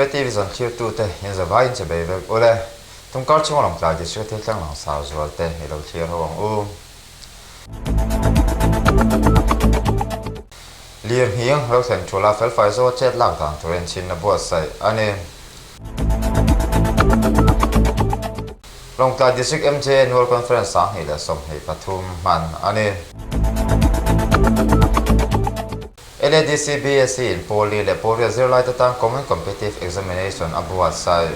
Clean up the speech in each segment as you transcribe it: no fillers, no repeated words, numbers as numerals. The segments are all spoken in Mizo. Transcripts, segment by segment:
District a TV zawn thlirtute in zavai in che bei vek ule. Tumkar chhunga Lawngtlai District a thil thleng lang sar zual te i lo thlir ho ang u. Lir nghing lo thlen thul a felfai zawk a chet lak dan tur enchin a buatsaih a ni. Lawngtlai District MJ Annual Conference 2023 hman a ni. LADC BSc in pawl li leh pawl riat zirlaite tan Common Competitive Examination a buatsaih.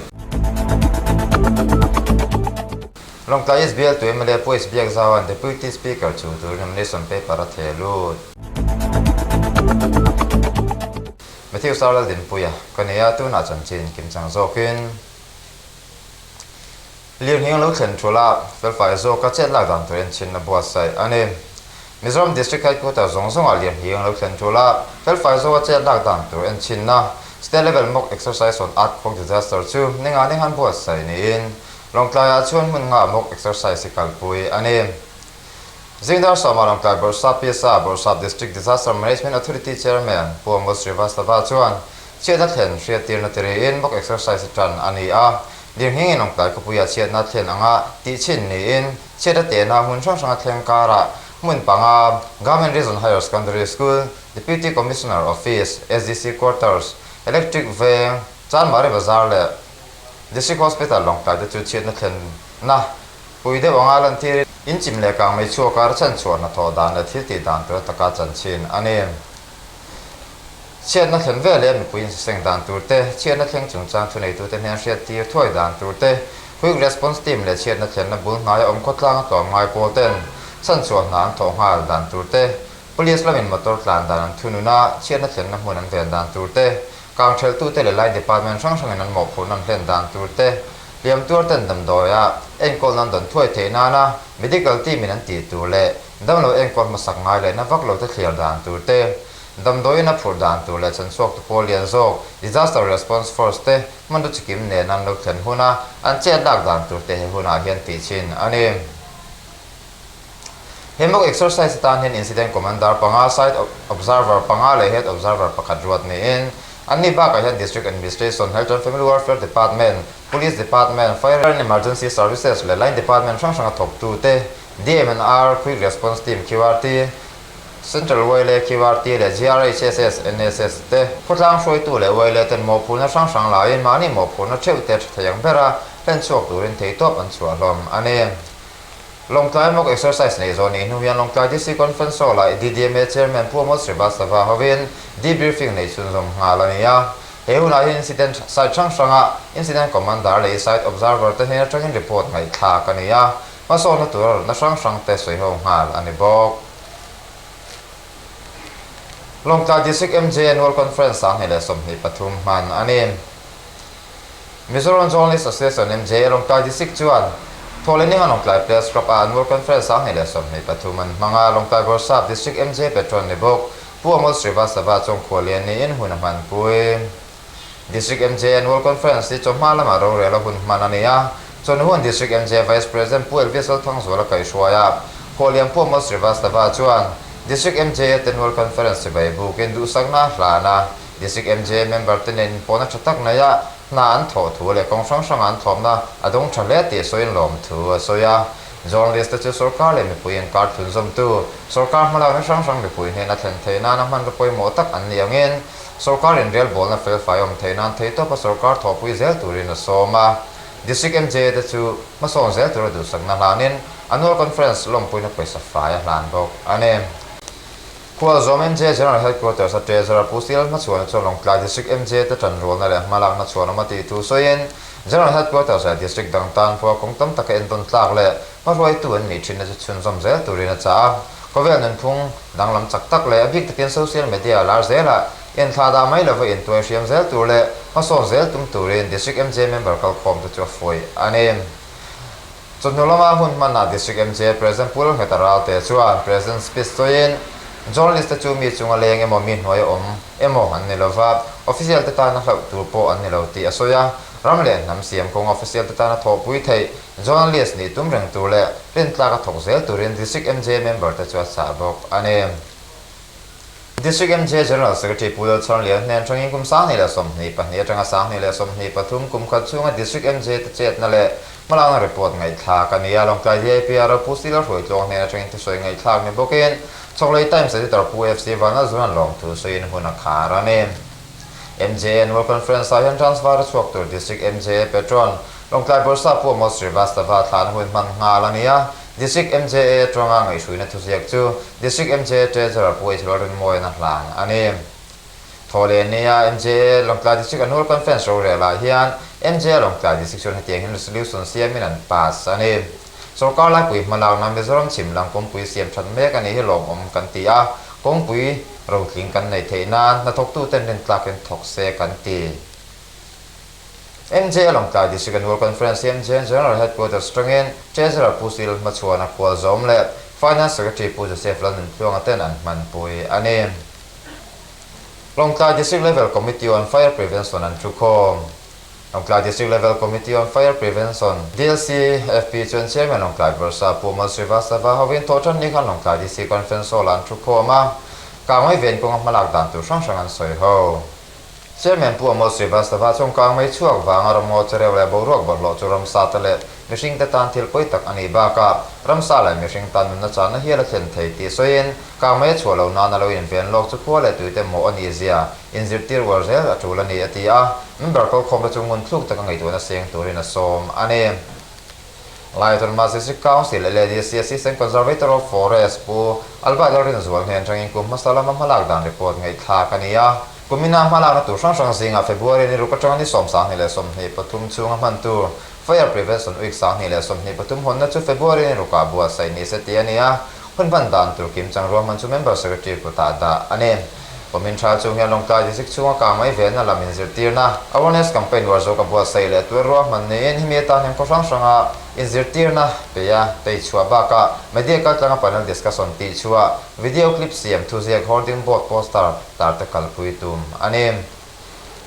Lawngtlai East Bialtu mla Pu H Biakzaua'n Deputy Speaker chu tur nomination paper a theh lut. Matthew Sarlaldinpuia ka ni a, tunah chanchin kimchang zawkin Lirnghing lo thlen thul a, felfai zawka chet lak dan tur enchin a buatsaih a ni. Mizoram District Headquarters zawng zawngah lirnghing lo thlen thul a, felfai zawka chet lak dan tur enchinna State Level Mock Exercise on Earthquake Disaster chu ninga ninghan buatsaih niin Lawngtlaiah chuan hmun nghah mock exercise hi kalpui a ni. Zingdar sawma Lawngtlai Bawrhsap PSA Bawrhsap District Disaster Management Authority Chairman Pu Amol Srivastava chuan chhiatna thlen hriattirna ti riin mock exercise hi tan a ni a. Lirnghingin Lawngtlai khawpuia chhiatna thlen anga tih chhin niin chhiatna tehna hmun hrang hranga thleng karah hmun panga Government Region Higher Secondary School, Deputy Commissioner Office, SDC Quarters, Electric Veng, Chanmari Bazar leh District Hospital Lawngtlai te chu chhiatna thlenna pui deuh anga lantir in chim leh kang mai chhuaka chhanchhuah hnathawh dan leh thil tih dan tura taka chanchin a ni. Chhiatna thlen vel leh mipui insaseng dan tur te, chhiatna thleng chungchang thuneitute hnen hriattir thuai dan tur te, Quick Response Team leh chhiatna thlenna bul hnaia awm khawtlanga tlawm ngai pawl ten chhanchhuah hna an thawh nghal dan tur te, Police lamin motor tlan dan an thunun a, chhiatna thlenna hmun an ven dan tur te, Kang ṭhelhtute leh line department hrang hrangin an mawhphurhna an hlen dan tur te, hliam tuar ten damdawia enkawl nan dawn thuai theih nana medical team in an tih tur leh damlo enkawl hmasak ngai leh na vak lo te thliar dan tur te, damdawiin a phurh dan tur leh chanchhuak tu pawl lian zawk disaster response force te hmanraw chikim nen an lo thlen huna an chet lak dan tur te he hunah hian tih chhin a ni. He mock exercise atan hian Incident Commander panga, Site Observer panga leh Head Observer pakhat ruat niin, anni bakah hian District Administration, Health and Family Welfare Department, Police Department, Fire and Emergency Services leh Line Department hrang hranga thawktute, DMNR, Quick Response Team, QRT, Central YLA, QRT leh GRHSS, NSS te khawtlang hruaitu leh YLA ten mawhphurhna hrang hrang laiin mahni mawhphurhna theuh te tha thei ang bera hlenchhuak turin theihtawp an chhuah hlawm a ni. Lawngtlai Mock Exercise neih zawh nih hnu hian Lawngtlai DC Conference Hall-ah DDMA Chairman Pu Amol Srivastava hovin debriefing neih chhunzawm nghal a ni a. He hunah hian incident site hrang hranga Incident Commander leh Site Observer te hnen atangin report ngaihthlak a ni a, hmasawnna tura rawtna hrang hrang te sawiho nghal a ni bawk. Lawngtlai District MJ Annual Conference 2023 hman a ni. Mizoram Journalist Association, MJA, Lawngtlai District chuan Thawhlehninga Lawngtlai Press Club ah Annual Conference 2023 an hmang a, Lawngtlai Bawrhsap District MJ Patron ni bawk Pu Amol Srivastava chuan khuallian niin hun a hmanpui. District MJ Annual Conference hi chawhma lamah rorel a hun hman a ni a, chawhnu hun District MJ Vice President Pu Elvis Lalthangzuala kaihhruai a, khuallian Pu Amol Srivastava chuan District MJ a Annual Conference chibai bukin duhsakna a hlan a, District MJ member te nen inpawhna tha tak nei a, hna an thawh thu leh kawng hrang hranga an thlawpna a dawng tha hle tih sawiin lawm thu a sawi a. Journalist te chu sorkar leh mipui inkar thlunzawmtu, sorkar hmalakna hrang hrang mipui hnena thlen theih nana hmanraw pawimawh tak an nih angin sorkar inrelbawlna felfai awm theih nan theihtawpa sorkar thawhpui zel turin a sawm a. District MJ te chu hmasawn zel tura duhsakna hlanin Annual Conference lawmpuina pawisa fai a hlan bawk a ni. Khualzawm MJ General Headquarters a Treasurer Pu Sial Hmachhuana chuan Lawngtlai District MJ te tanrualna leh hmalakna chhuanawm a tih thu sawiin General Headquarters leh District dang tan pawh kawng tam taka entawn tlak leh hmahruaitu an nih thinna chu chhunzawm zel turin a chah a. Khawvel nunphung danglam chak tak leh a bik takin social media lar zelah inthlah dah mai lova intuai hriam zel tur leh hmasawn zel tum turin District MJ member kalkhawm te chu a fuih a ni. Chawhnu lama hun hmanah District MJ President Pu Lalngheta Ralte chuan President speech sawiin, Journalist te chu mi chunga leng emaw mi hnuai awm emaw an ni lova, official te tana hlauh tur pawh an ni lo tih a sawi a. Ram leh hnam siam kawnga official te tana thawhpui theih journalist nih tum reng tur leh rintlak a thawk zel turin District MJ member te chu a chah bawk a ni. District MJ General Secretary Pu Lalchhawnlian hnen tangin kum 2022 atanga 2023 kum khat chhunga District MJ te chetna leh hmalakna report ngaihthlak a ni a. Lawngtlai DIPR Pu Sila Hruaitluang hnen atangin thusawi ngaihthlak ni bawkin Chawklei Times Editor Pu FC Vanlalzuan lawmthu sawiin hun a khar a ni. MJ Annual Conference ah hian Transfer a chhuak tur District MJA Patron Lawngtlai Bawrhsap Pu Amos Srivastava thlan hun hman nghal a ni a. District MJA atanga ngaihhruina thuziak chu District MJA Treasurer Pu H Lalrinmawiin a hlan a ni. Thawhleh nia MJA Lawngtlai District Annual Conference rorel ah hian MJA Lawngtlai District chuan hetiang hian resolution siamin an pass a ni. Sorkar laipui hmalakna Mizoram chhim lam kawngpui siam that mek a nih hi lawmawm kan ti a, kawngpui rotling kan neih theih nan hnathawktuten rintlakin thawk se kan ti. MJ Lawngtlai District Annual Conference hi MJ General Headquarters atangin Treasurer Pu Cyril Hmachhuana khual zawm leh Finance Secretary Pu Joseph Lalnuntluanga ten an hmanpui a ni. Lawngtlai District Level Committee on Fire Prevention an thukhawm. Lawngtlai District Level Committee on Fire Prevention, DLCFP, chuan Chairman Lawngtlai Bawrhsap Pu Amal Srivastava hovin thawhṭan ni khan Lawngtlai DC Conference Hall-ah an thukhawm a, kangmei ven kawnga hmalak dan tur hrang hrang an sawi ho. Chairman Pu Amal Srivastava chuan kangmei chhuak vanga ramngaw chereu leh boruak bawlhhlawh chu ramsa te leh mihringte tan thil pawi tak a nih bakah ramsa leh mihring tan nunna channa hial a thlen thei tih sawiin kangmei a chhuah loh nana lo inven lawk chu khua leh tuite mawh a nih zia Inzirtir uar zel a tul a ni, a ti a. Member kalkhawmte chu ngun thluk taka ngaihtuahna seng turin a sawm a ni. Laiton District Council, LADC Assistant Conservator of Forest Pu Albert Lalrinzual hnen atangin kum hmasa lama hmalak dan report ngaihthlak a ni a. Kumina hmalakna tur hrang hrang zingah February ni ruk atanga ni 2023 chhunga hman tur Fire Prevention Week 2023 hawnna chu February ni rukah buatsaih ni se tih a ni a. Hun hman dan tur kim chang ruahman chu Member Secretary kutah dah a ni. Kumin tha chung hian Lawngtlai District chhunga kang mai venna lam inzirtirna, awareness campaign uar zawk a buatsaih leh tuar ruahman niin hemi atan hian khaw hrang hranga inzirtirna peia tei chhuah bakah media kaltlanga panel discussion tih chhuah, video clip siam, thuziak, hoarding board, poster tar te kalpui tum a ni.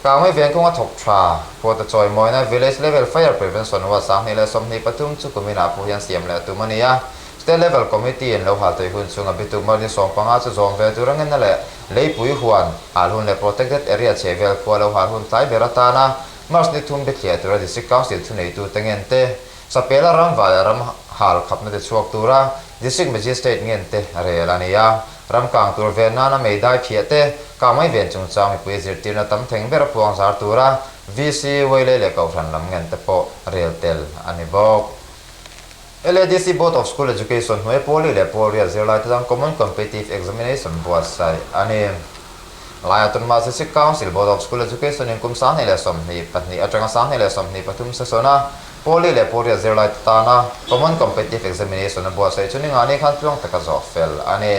Kangmei veng kawnga thawk tha, Khuata chawimawina Village Level Fire Prevention Ward 2023 chu kuminah pawh hian siam leh tum a ni a. State Level Committee in lo hal thei hun chhunga bituk mar ni 15 chu zawm ve tur angenna leh leipui huan hal hun leh Protected Area chhe vel khua lo hal hun tlai ber atana March ni thum bithliah tura District Council thuneitute ngente Sapela ram va leh ram hal khapna te chhuak tura District Magistrate ngente rel a ni a. Ram kang tur ve nana meidai phiah te, kangmei ven chungchang mipui zirtirna tam theng ber a puang zar tura VC, Wailei leh Kohhran lam ngen te pawh rel tel a ni bawk. LADC Board of School Education hnuai Pawli leh Pawlriat zirlai te tan Common Competitive Examination buatsaih a ni. Laia Tunma District Council Board of School Education in kum 2022 atanga 2023 session a Pawli leh Pawlriat zirlai te tana Common Competitive Examination a buatsaih chu ningani khan tluang taka zawh fel a ni.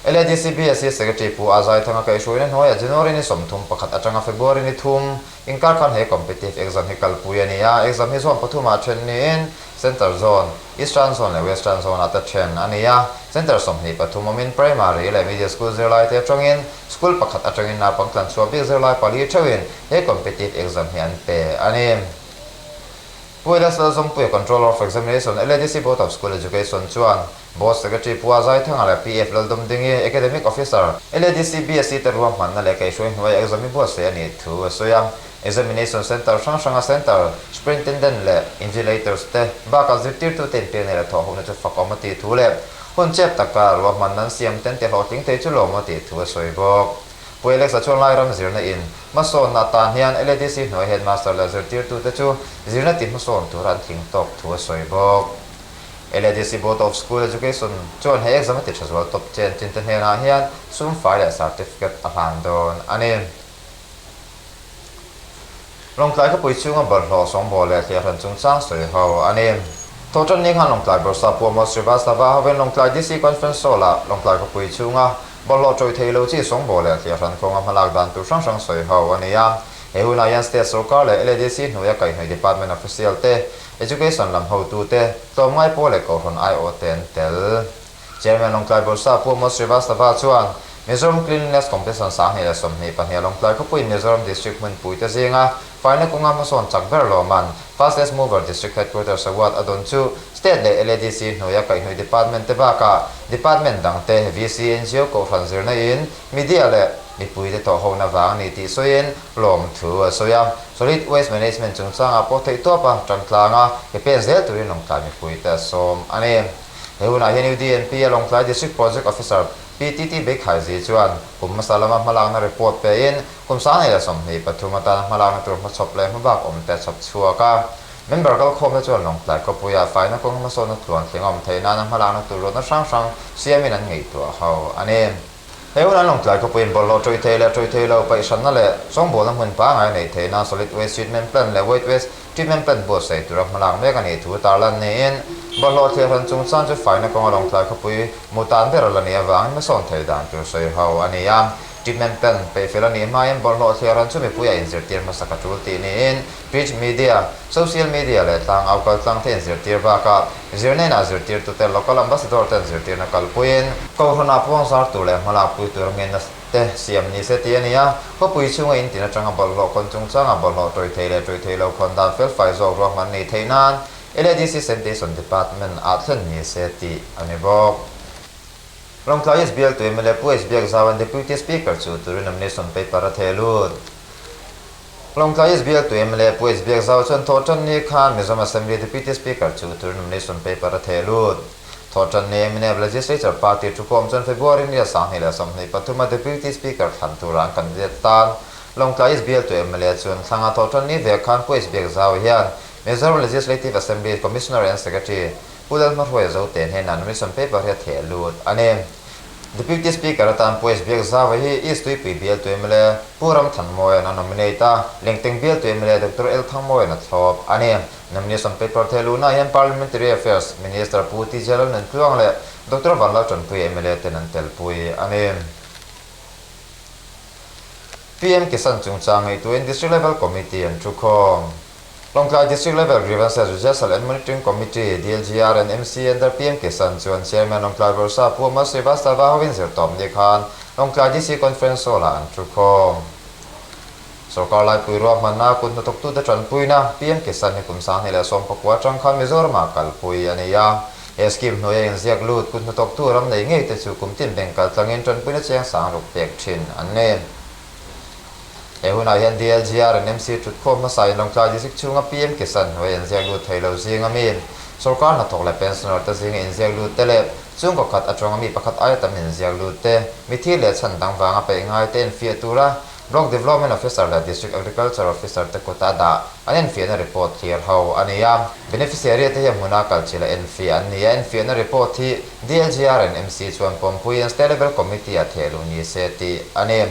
LADC BSc Secretary Pu A Zaithanga kaihhruaina hnuaiah January ni 31 atanga February ni thum inkar khan he Competitive Exam hi kalpui a ni a, exam hi zone pathumah then niin Centre Zone, Eastern Zone leh Western Zone ah te then a ni a, Centre 23 awmin Primary leh Middle School zirlaite atangin School pakhat atangin naupang tlanchhuah bik zirlai pali theuhin he Competitive Exam hi an pe a ni. Pu Elias Lalzawmpuia Controller of Examination, LADC Board of School Education chuan Board Secretary Pu Azaithanga leh PF Laldawmdingi, Academic Officer, LADC BSc te ruahmanna leh kaihhruai hnuaia exam hi buatsaih a nih thu a sawi a. Examination Centre hrang hranga Centre Superintendent leh Invigilators te bakah zirtirtute inpekna leh thawhhona chu fakawm a tih thu leh hun chep taka ruahmanna an siam ten ti hlawhtling thei chu lawm a tih thu a sawi bawk. Pu Alex-a chuan Lairam zirna in hmasawnna atan hian LADC hnuai Headmaster leh zirtirtute chu zirna ti hmasawn tura an tling tawk thu a sawi bawk. LADC Board of School Education chuan he exam a ti tha zual tawp chen chin te hnenah hian sum fai leh certificate a hlan dawn a ni. Lawngtlai khawpui chhunga bawlhhlawh sawngbawl leh thliahhran chungchang sawi ho a ni. Thawhṭan ni khan Lawngtlai Bawrhsap Pu Amos Srivastava hovin Lawngtlai DC Conference Hall-ah Lawngtlai khawpui chhunga bawlhhlawh ṭawih thei lo chi sawngbawl leh thliahhran kawnga hmalak dan tur hrang hrang sawi ho a ni a. He hunah hian State Sawrkar leh LADC hnuaia kaihhnawih Department Official te, Education lam hotute, tlawmngai pawl leh Kohhran aiawhte an tel. Chairman Lawngtlai Bawrhsap Pu Amos Srivastava chuan Mizoram Cleanliness Competition 2024 Lawngtlai khawpuiin Mizoram District hmunpui te zinga. Faina kawnga hmasawn chak ber lawman Fastest Mover District Headquarters Award a dawn chu State leh LADC hnuaia kaihhnawih Department te bakah Department dang te, VC, NGO kohhran zirna in, Media leh mipuite thawhhona vang a ni tih sawiin lawmthu a sawi a. Solid Waste Management chungchangah pawh theihtawp a tantlang a, ke pen zel turin Lawngtlai mipuite a sawm a ni. He hunah hian UDNP a Lawngtlai District Project Officer PTT Beikhaizii chuan kum hmasa lama hmalakna report pein kum 2023 atana hmalakna tur hmachhawp leh hmabak awmte a chhawp chhuak a. Member kalkhawmte chuan Lawngtlai khawpuia faina kawng hmasawnna tluan thleng a awm theih nana hmalakna tur rawtna hrang hrang siamin an ngaihtuah ho a ni. He hunah Lawngtlai khawpuiin bawlhhlawh ṭawih thei leh ṭawih thei lo paihhranna leh sawngbawlna hmun pangngai neih theih nan Solid Waste Treatment Plant leh Wet Waste Treatment Plant buatsaih tura hmalak mek a nih thu tarlan niin bawlhhlawh thliahhran chungchang chu faina kawnga Lawngtlai khawpui mu tan ber a la nih avangin hmasawn theih dan tur sawi ho a ni a. Treatment Plant peihfel a nih hmain bawlhhlawh thliahhran chu mipuiah inzirtir hmasak a ṭul tih niin Print media, social media leh tlang au kal tlang te inzirtir bakah zirna inah zirtirtute local ambassador ten zirtirna kalpuiin kohhranah puangzar tur leh hmalakpui tur ngenna te siam ni se tih a ni a. Khawpui chhunga in tin atanga bawlhhlawh khawn chungchanga bawlhhlawh tawih thei leh tawih thei lo khawn dan felfai zawk ruahman nei theih nan LADC Sanitation Department ah thlen ni se tih a ni bawk. Lawngtlai East bialtu mla Pu H Biakzauan Deputy Speaker chu turin nomination paper a theh lut. Lawngtlai East bialtu mla Pu H Biakzau chuan thawhṭan ni khan Mizoram Assembly Deputy Speaker chu turin nomination paper a theh lut. Thawhṭan ni mnf Legislature Party thukhawm chuan February ni a 2023 a Deputy Speaker thlan tura an candidate tan Lawngtlai East bialtu mla chuan thlanga thawhṭan ni vek khan Pu H Biakzau hian Mizoram Legislative Assembly Commissioner and Secretary Pu Lalhmahruaia Zote hnenah nomination paper hi a theh lut a ni. Deputy Speaker atan Pu H Biakzauva hi East Tuipui bialtu mla Pu Ramthanmawia'n a nominate a, Lengteng bialtu mla Doctor L Thangmawia'n a thlawp a ni. Nomination paper theh luhnaah hian Parliamentary Affairs Minister Pu TJ Lalnuntluang leh Doctor Vanlaltanpuia mla ten an telpui a ni. PM Kisan chungchang ngaihtuahin District Level Committee an thukhawm. Lawngtlai District Level Grievances Redressal and Monitoring Committee, DLGR and MC under PM Kisan chuan Chairman Lawngtlai Bawrhsa Pu Amar Srivastava hovin zirtawp ni khan Lawngtlai DC Conference Hall-ah an thu khawm. Sorkar laipui ruahmanna kut hnathawktute tanpuina PM Kisan hi kum 2019 atang khan Mizoramah kalpui a ni a. He scheme hnuaia inziak lut kut hnathawktu ram nei ngeite chu kum tin bank kaltlangin tanpuina chiang sang ruk pek thin an ni. He hunah hian DLGR and MC thutkhawm hmasa in Lawngtlai District chhunga PM Kisan hnuai an ziak lut thei lo zing a mi sorkar hnathawk leh pensioner te zinga inziak lut te leh chhungkaw khat atanga mi pakhat aia tam inziak lut te mithi leh chhan dang vanga peih ngai te enfiah tura Block Development Officer leh District Agriculture Officer te kuta dah an enfiahna report thlir ho a ni a. Beneficiary te hi a hmuna kalchilh a enfiah an ni a, enfiahna report hi DLGR and MC chuan pawmpuiin State Level Committee ah thehluh ni se tih a ni.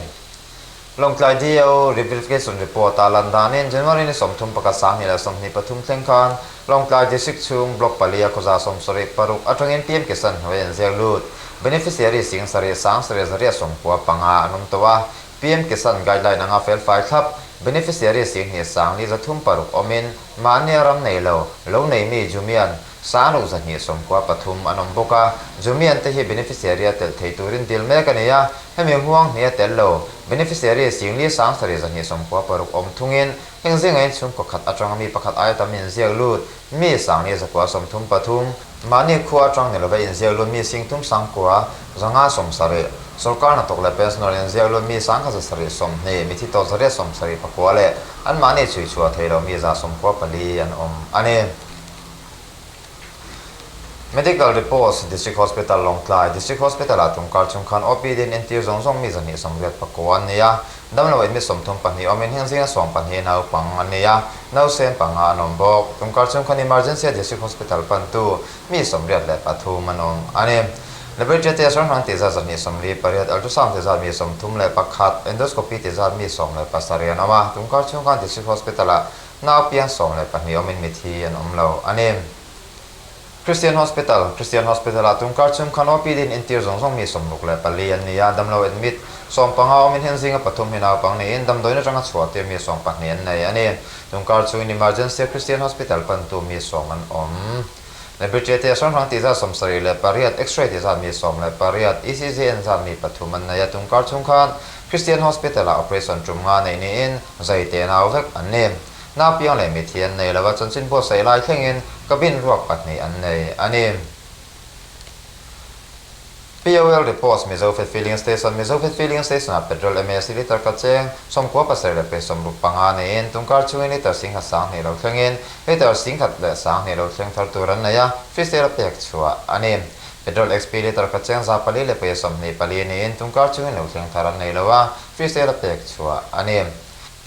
Lawngtlai DAO Re-verification Report a lan danin January ni 31 2023 thleng khan Lawngtlai District chhung Block palia khawza 76 atangin PM Kisan hnuai an ziak lut. Beneficiary 7000 795 an awm tawh a, PM Kisan guideline anga felfai thlap beneficiary 25 306 awmin mahni a ram nei lo, lo nei mi Jumian 6193 an awm bawk a, Jumian te hi beneficiary a telh thei turin dil mek a ni a, hemi huang hnih a tel lo. Beneficiary 50 796 awm thungin heng zinga inchhungkaw khat atanga mi pakhat aia tam inziak lut mi 5133, mahni khua atang ni lova inziak lut mi 39,570, sorkar hnathawk leh pensioner inziak lut mi 1720, mithi tawh 179 leh anmahni chhuichhuah thei lo mi 194 an awm a ni. Medical Reports, District Hospital Lawngtlai District Hospital-ah tumkar chung khan OPD in entir zawng zawng mi 289 an ni a, damlo admit 32 awmin heng zinga 12 naupang an ni a, nausen panga an awm bawk. Tumkar chung khan Emergency-a District Hospital pantu mi 83 an awm a ni. Laboratory test hrang hrang tih zat 148, ultrasound tih zat mi 31, endoscopy tih zat mi 17 an awm a, tumkar chung khan District Hospital-ah Nau piang 12 awmin mithi an awm lo a ni. Christian Hospital, Christian Hospital-ah tungkar chhung khan OPD in entir zawng zawng mi 64 an ni a, damlo admit 15 awmin heng zinga pathum hi naupang niin damdawiin atanga chhuah tir mi 12 an nei a ni. Tungkar chhungin Emergency-a Christian Hospital pantu mi 10 an awm. Laboratory te hrang hrang tih zat 78, X-ray tih zat mi 18, ECG en zat mi pathum an nei a, tungkar chhung khan. Christian Hospital-ah operation tum nga neih niin zai te nau vek an ni. Nau piang leh mitthi an nei lo a, chanchin buatsaih lai thlengin cabin ruak pahnih an nei a ni. POL Reports Mizofed Filling Station Mizofed Filling Station-ah petrol MAC litre khat cheng 97.65 niin tungkar chungin litre 10,000 sanghnih lo thlengin litre 10,000 lo thleng thar tur an nei a, freestyle a pek chhuah a ni. Petrol XP litre khat cheng 424 niin tungkar chungin lo thleng thar an nei lo a, freestyle a pek chhuah a ni.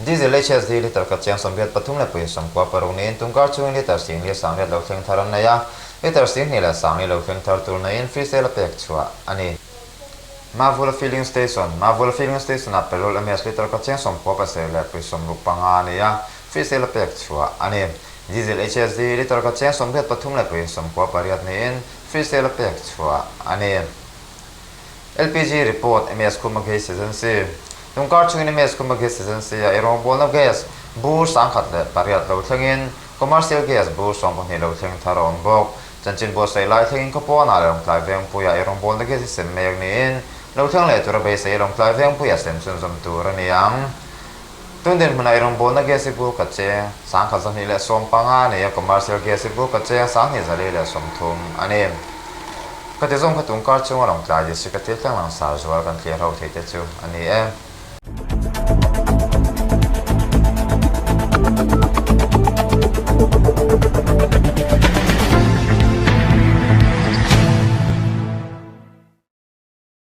Diesel HSD litre khat cheng 83.96 niin tungkar chungin litre 10,800 lo thleng thar an nei a, litre 10,000 lo thleng thar tur neiin freestyle a pek chhuah a ni. Mavula Filling Station Mavula Filling Station-ah petrol MS litre khat cheng 97.65 a ni a, freestyle a pek chhuah a ni. Diesel HSD litre khat cheng 83.98 niin freestyle a pek chhuah a ni. LPG Report MS Khuma Gas Agency Tungkar chungin MS Khuma Gas Agency-a ei rawngbawlna gas bur 1008 lo thlengin Commercial gas bur 12 lo thleng thar a awm bawk. Chanchin buatsaih lai thlengin khawpawnah leh Lawngtlai Vengpuia ei rawngbawlna gas hi sem mek niin lo thleng leh tura beisei Lawngtlai Vengpuia sem chhunzawm tur a ni ang. Tun dinhmunah ei rawngbawlna gas hi bur khat cheng 1215 a ni a, commercial gas hi bur khat cheng 2230 a ni. Ka ti zawng kha tungkar chunga Lawngtlai district a thil thleng langsar zual kan thlir ho theih te chu a ni e.